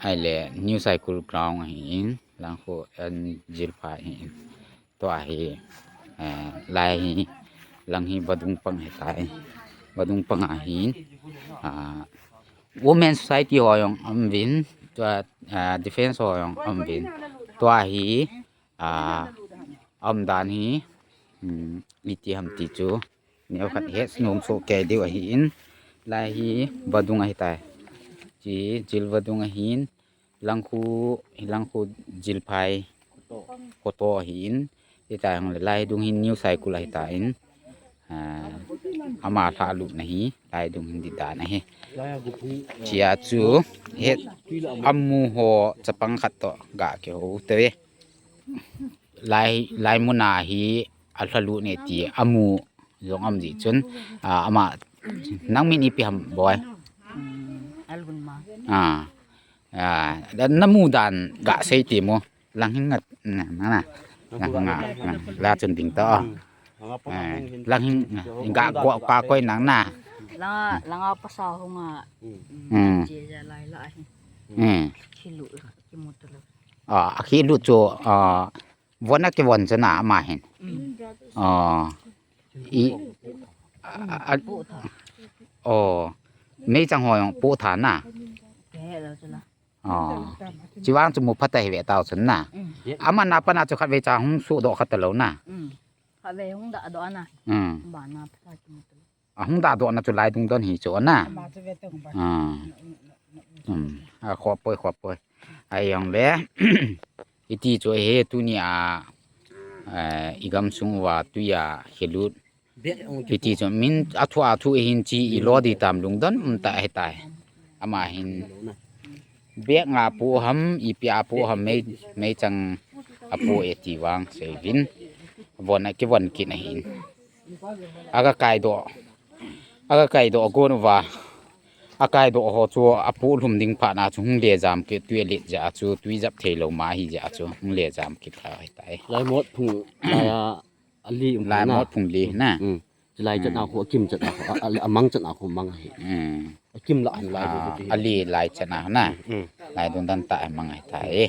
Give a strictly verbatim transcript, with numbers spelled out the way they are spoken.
Ahile New Saikul ground ahin, lang khu an jilpha ahin. Tua hi, eh, lai hi, lang hi vadung pang ahitai. Vadung pang ahin, ah, Women Society ho jong aum uvin, tua, ah, Defense ho jong aum uvin. Tua hi, ah, aum dan hi, um, iti ham ti chu. Neo khat het nom soh kei diu ahin. Lai hi vadung ahitai. Chi jil vadung ahin. Lang khu, lang khu jilphai. Koto ahin. Hitia hung le lai dung hin New Saikul ahitan. Ah, ama lhalut na hi. Lai dung hin dih dan ahi. Chia chu het amu ho chapang khat toh ga kihou te. Lai, lai muna hi alhalut ne ti amu jong aum ji chun, ah, ama nang min ipi ham boi? Hmm, Algunma. Ah, ah, dan namu dan ga sei ti mo. Lang hin ngat, na, na, na. Lang hin ngat, na. La chun ding ta. Eh, lang hin, na. Ga go ka koi nang na. Langa, langa pasa hunga. Hmm. Chi ja lai la hi. Hmm. Kilu, kimutu lo. Ah, kilu chu, ah, von a kivon chana ama hin. Hmm. Ah, i, a, a, a, oh, meichang ho jong po tha na. Ke lo chu la. Oh. Chivang chu mu phat ahi ve tao chun na. Mm. Ama na pa na chu khat ve cha hung su do khat lo na. Mm. Khat ve hung da do na. Mm. Ba na pa chu mu tu. A hung da do na chu lai dung don hi chu na. Ama chu ve tong ba. Ah. Um. A kho poi, kho poi. Ai jong le. Iti chu he tuni a, eh, i gam sung uva tui a helut. Hiti chu min a thu a thu hin chi i lo di tam lungdon um ta ahitai. Ama hin bek nga pu ham, ipi a pu ham, mei, meichang a pu e ti vang sei vin. Von a kivon kit na hin. Aga kai do. Aga kai do gon uva. A kai do ho chu a pu lhum ding pha na chu hung le jam kit tui le ja chu tui jap thei lo ma hi ja chu hung le jam kit ta ahitai. Lai mot phung lai a Ali um lai na. Mot phung li na. Mm. Chulai chan a khu, akim chan a khu, a, a, amang chan a khu mang ahi. Mm. Akim la hin lai khu ti. Ali lai chan a na. Mm. Lai dun dan ta mang ahitai.